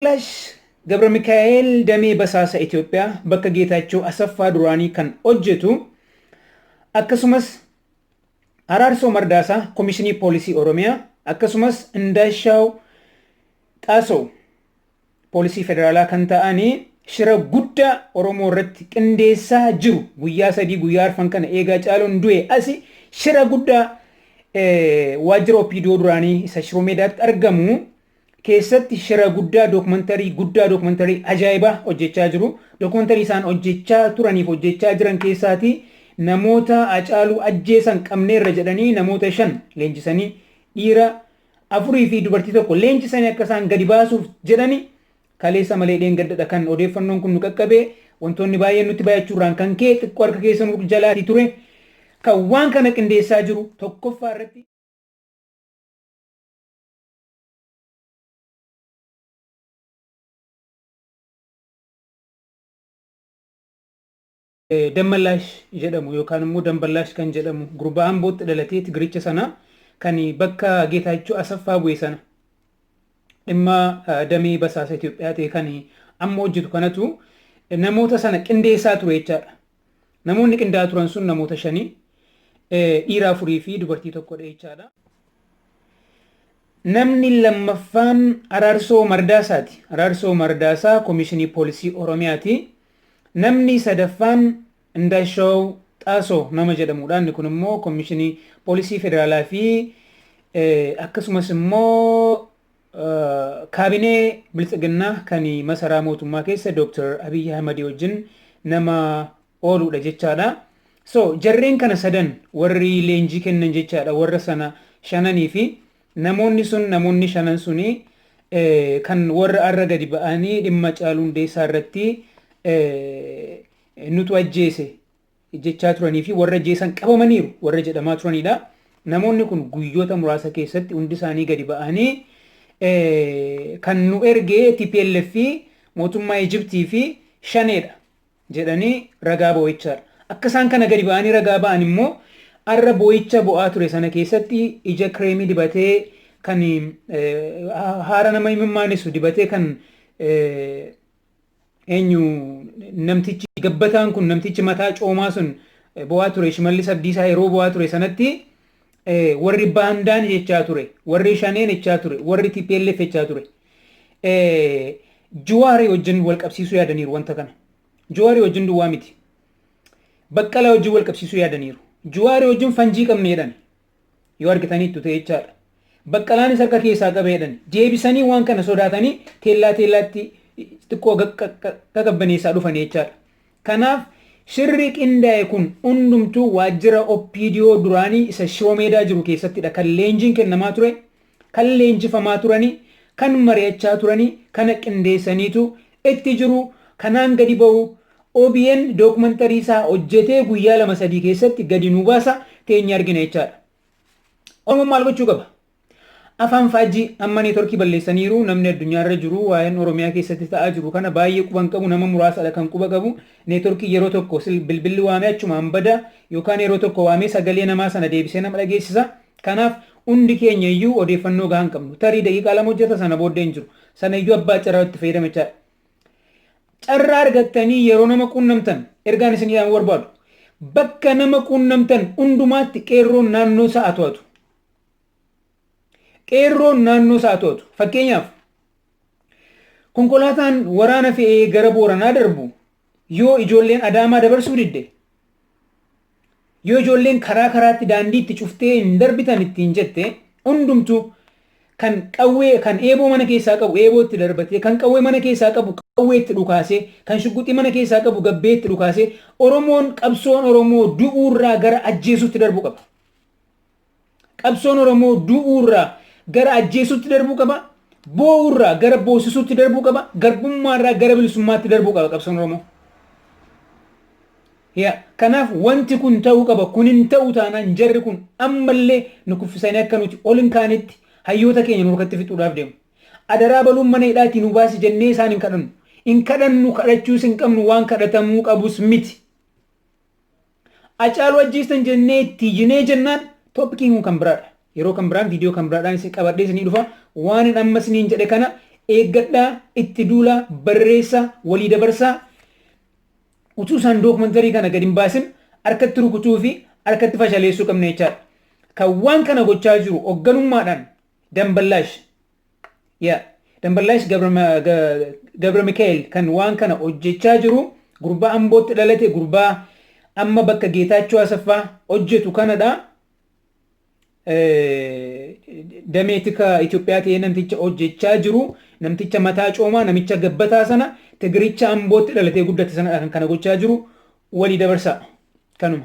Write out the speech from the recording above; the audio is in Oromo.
Dammallash Gabramikaa'el damee basaasa Itoophiyaa bakka Geetaachoo Asaffaa duraanii kan hojjetu, akkasumas Araarsoo Mardaasaa Komishinii Poolisii Oromiyaa, akkasumas Indaashaaw Xaasow Poolisii Federaalaa kan ta'anii shira guddaa Oromoo irratti qindeessaa jiru. Guyyaa 3, guyyaa arfan kana eegaa Caaluun du'e asi shira guddaa waajjira OPDO duraanii isa Shiroo Meedaatti argamu keessatti shira guddaa, dookumantarii guddaa, dookumantarii ajaa'ibaa hojjechaa jiru. Dookumantarii isaan hojjechaa turaniif hojjechaa jiran keessaatii namoota Hacaaluu ajjeesan qabneerra jedhanii namoota 5 leenjisanii, dhiira 4 fi dubartii 1 leenjisanii akka isaan gadi baasuuf jedhani kaleessa malee dheengaddadha kan odeeffannoon kun nu qaqqabe. Wantoonni baay'een nutti baay'achuurraan kan ka'e xiqqoo harka keessa nu jalaatii ture. Kan waan kana qindeessaa jiru tokkoffaa irratti Dammallaash jedhamu yookaan immoo Damballaash kan jedhamu gurbaa Ambootti dhalatee Tigiricha sana kan bakka Geetaachoo Asaffaa bu'e sana dhimma damee basaasa Itoophiyaa ta'e kan amma hojjetu kanatu namoota sana qindeessaa ture jechaadha. Namoonni qindaa'aa turan sun namoota shanii, dhiira 4 fi dubartii tokkodha jechaadha. Namni lammaffaan Araarsoo Mardaasaati. Araarsoo Mardaasaa Komishinii Poolisii Oromiyaati. Namni sadaffaan Indaashaaw Xaasoo nama jedhamudha. Inni kun immoo Komishinii Poolisii Federaalaa fi akkasumas immoo kaabinee Biltsiginnaa kan masaraa mootummaa keessa Dr. Abiy Ahmad wajjin nama ooludha jechaadha. So jarreen kana sadan warri leenjii kennan jechaadha warra sana shananii fi namoonni sun, namoonni shanan suni kan warra arra gadi ba'anii dhimma Caaluu Hundeessaa irratti nutu ajjeese jechaa turanii fi warra ajjeesan qabamaniiru warra jedhamaa turanidha. Namoonni kun guyyoota muraasa keessatti hundi isaanii gadi ba'anii kan nu ergee TPLF fi mootummaa Ijiptii fi shaneedha jedhanii ragaa ba'u jechaadha. Akka isaan kana gadi ba'anii ragaa ba'an immoo arra boo'icha bo'aa ture sana keessatti ija kireemii dibatee kan haara nama imimmaanisu dibatee kan eenyu namtichi gabbataan kun, namtichi mataa coomaa sun bo'aa ture, Shimallis Abdiisaa yeroo bo'aa ture sanatti warri baandaan jechaa ture, warri shaneen jechaa ture, warri TPLF jechaa ture. Juwaarii wajjin wal qabsiisuu yaadaniiru wanta kana. Juwaarii wajjin duwwaa miti. Baqqalaa wajjin wal qabsiisuu yaadaniiru. Juwaarii wajjin fanjii qabne jedhan. Yoo argitaniittu ta'e jechaadha. Baqqalaanis harka keessaa qabe jedhan. Deebisanii waan kana sodaatanii teellaa teellaatti xiqqoo qaqabbaneessaa dhufanii jechaadha. Kanaaf shirri qindaa'e kun hundumtuu waajjira OPDO duraanii isa Shiroo Meedaa jiru keessattidha kan leenjiin kennamaa ture, kan leenjifamaa turanii, kan mari'achaa turanii, kana qindeessaniitu itti jiru. Kanaan gadi ba'u OBN dookumantarii isaa hojjetee guyyaa 2, 3 keessatti gadi nu baasa, teenya argina jechaadha. Oromoon maal gochuu qaba? Afaan faajjii amma neetworkii balleessaniiru. Namni addunyaarra jiru waa'een Oromiyaa keessatti ta'aa jiru kana baay'ee quban qabu, nama muraasadha kan quba qabu. Neetworkii yeroo tokko bilbilli waamee achumaan bada yookaan yeroo tokko waamee sagalee namaa sana deebisee nama dhageessisa. Kanaaf hundi keenya iyyuu odeeffannoo gahaa hin qabnu. Tarii daqiiqaa 2 hojjeta, sana booddee hin jiru. Sana iyyuu abbaa carraa itti fayyadama jechaadha. Carraa argattanii yeroo nama quunnamtan ergaan isin yaamuu barbaadu. Bakka nama quunnamtan hundumaatti qeerroon naannoo isaa to'atu. Qeerroon naannoo isaa to'atu. Fakkeenyaaf konkolaataan waraana fe'ee gara Booranaa darbu yoo ijoolleen Adaamaa dabarsuu didde, yoo ijoolleen karaa karaatti daandii itti cuftee hin darbitan ittiin jette, hundumtuu kan qawwee, kan eeboo mana keessaa qabu eeboo itti darbatee, kan qawwee mana keessaa qabu qawwee itti dhukaasee, kan shugguxii mana keessaa qabu gabbee itti dhukaasee, Oromoon, qabsoon Oromoo du'uurraa gara ajjeesuutti darbuu qaba. Qabsoon Oromoo du'uurraa gara ajjeesuutti darbuu qaba. Boo'uurraa gara boosisuutti darbuu qaba. Garbummaarraa gara bilisummaatti darbuu qaba qabsoon Oromoo. Yaa, kanaaf wanti kun ta'uu qaba. Kun hin ta'u taanaan jarri kun ammallee nu kuffisanii akka nuti ol hin kaanetti hayyoota keenya nu harkatti fixuudhaaf deemu. Adaraa baluun mana hidhaatii nu baasi jennee isaan hin kadhannu. Hin kadhannu, kadhachuus hin qabnu, waan kadhatamuu qabus miti. Hacaaluu ajjeestan jennee itti iyyinee jennaan topikiin kun kan biraadha. Yeroo kan biraan viidiyoo kan biraadhaan isin qabadhee isinii dhufa. Waan hin amma isiniin jedhe kana Eeggadhaa, itti duulaa, barreessaa, walii dabarsaa. Utuu isaan documentary kana gadi hin baasin harkatti rukutuu fi harkatti fashaleessuu qabna jechaadha. Kan waan kana gochaa jiru hoogganummaadhaan Damballaash. Yaa Damballaash Gabra Mikaa'el kan waan kana hojjechaa jiru, gurbaa Ambootti dhalate, gurbaa amma bakka Geetaachoo Asaffaa hojjetu kanadha. Damee tika Itoophiyaa ta'ee namticha hojjechaa jiru, namticha mataa coomaa, namicha gabbataa sana, Tigiricha Ambootti dhalatee guddate sanadha kan kana gochaa jiru. Walii dabarsaa kanuma.